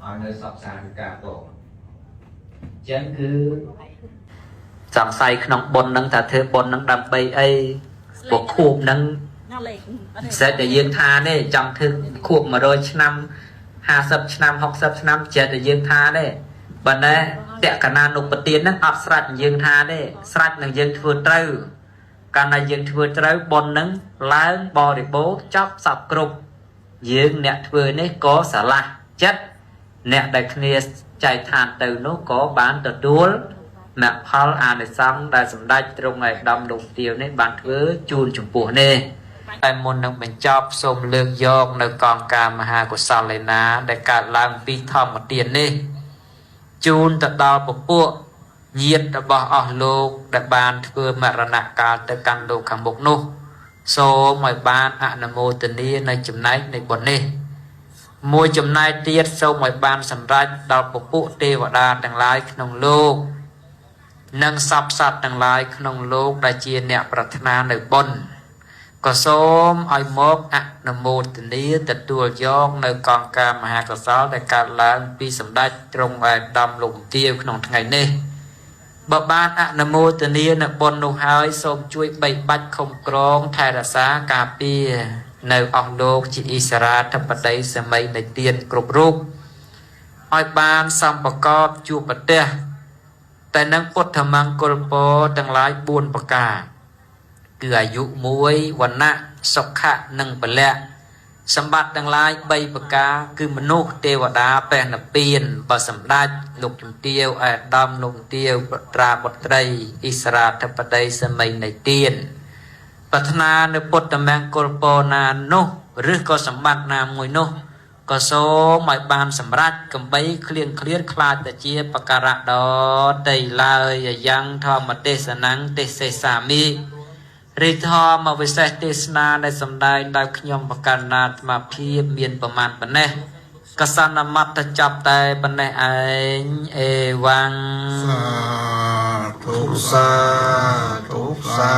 ឲ្យនៅសពសាធុការផងអញ្ចឹងគឺសង្ស័យក្នុងបុណ្យនឹងថាធ្វើបុណ្យនឹងដើម្បីអីពួកខួបនឹង ណាលេខ សេតតែយើងថានេះចង់ធ្វើខួប100ឆ្នាំ50ឆ្នាំ60ឆ្នាំចិត្តតែយើងថាទេបើណែតក្កណានុបទានហ្នឹងអត់ស្រេចយើងថាទេស្រេចនឹងយើងធ្វើត្រូវកាលណាយើងធ្វើត្រូវបុណ្យហ្នឹងឡើងបរិបូរណ៍ចប់សពគ្រប់យើងអ្នកធ្វើនេះក៏ស្រឡះចិត្តអ្នកដែលគ្នាចែកឋានទៅនោះក៏បានទទួលមគ្គផលអានិសង្សដែលសម្ដេចទ្រង់ឯកឧត្តមលោកទាវនេះបានធ្វើជូនចំពោះនេះ តែមុននឹងបញ្ចប់សូមលើកយកនៅកងការមហាកុសលឯណាដែលកើតឡើងពីធម្មទាននេះជូនទៅដល់ពពួកញាតិរបស់អស់លោកដែលបានធ្វើមរណកាលទៅកាន់លោកខាងមុខនោះ សូមឲ្យបានអនុមោទនានៅចំណែកនៃបុណ្យនេះ មួយចំណែកទៀតសូមឲ្យបានសម្រេចដល់ពពួកទេវតាទាំងឡាយក្នុងលោក និងសព្វសត្វទាំងឡាយក្នុងលោកដែលជាអ្នកប្រាថ្នានៅបុណ្យក៏សូមឲ្យមកអនុមោទនាទទួលយកនៅកងការមហាកុសលដែលកើតឡើងពីសម្ដេចទ្រង់ឯកឧត្តមលោកជំទាវក្នុងថ្ងៃនេះបើបានអនុមោទនានៅបុណ្យនោះហើយសូមជួយបីបាច់ខំក្រងថែរក្សាការពារនៅអស់លោកជាអិសរាធិបតីសម័យនៃទានគ្រប់រូបឲ្យបានសម្បកបជួបប្រទះតែនឹងពុទ្ធមង្គលពរទាំងឡាយ4ប្រការ គឺអាយុ1វណ្ណៈសុខៈនិងពលៈសម្បត្តិទាំងឡាយ3ប្រការគឺមនុស្សទេវតាព្រះនិព្វានបើសម្ដេចលោកជំទាវឯកឧត្តមលោកជំទាវបត្រាបុត្រីអិសរាធិបតីសម័យនៃទានប្រាថ្នានៅពុទ្ធមង្គលពរណានោះឬក៏សម្បត្តិណាមួយនោះក៏សូមឲ្យបានសម្រេចកំបីគ្លៀងគ្លាតខ្លាចទៅជាបការៈដតីឡើយយ៉ាងធម្មទេសនំទេសសេសាមិរិទ្ធមវិសេសទេសនាដែលសម្ដែងដោយខ្ញុំបកណ្ណាអាត្មាភាពមានប្រមាណប៉ុណ្ណេះកសនមត្តចាប់តែប៉ុណ្ណេះឯងអេវ៉ាំង សាធុសាធុសា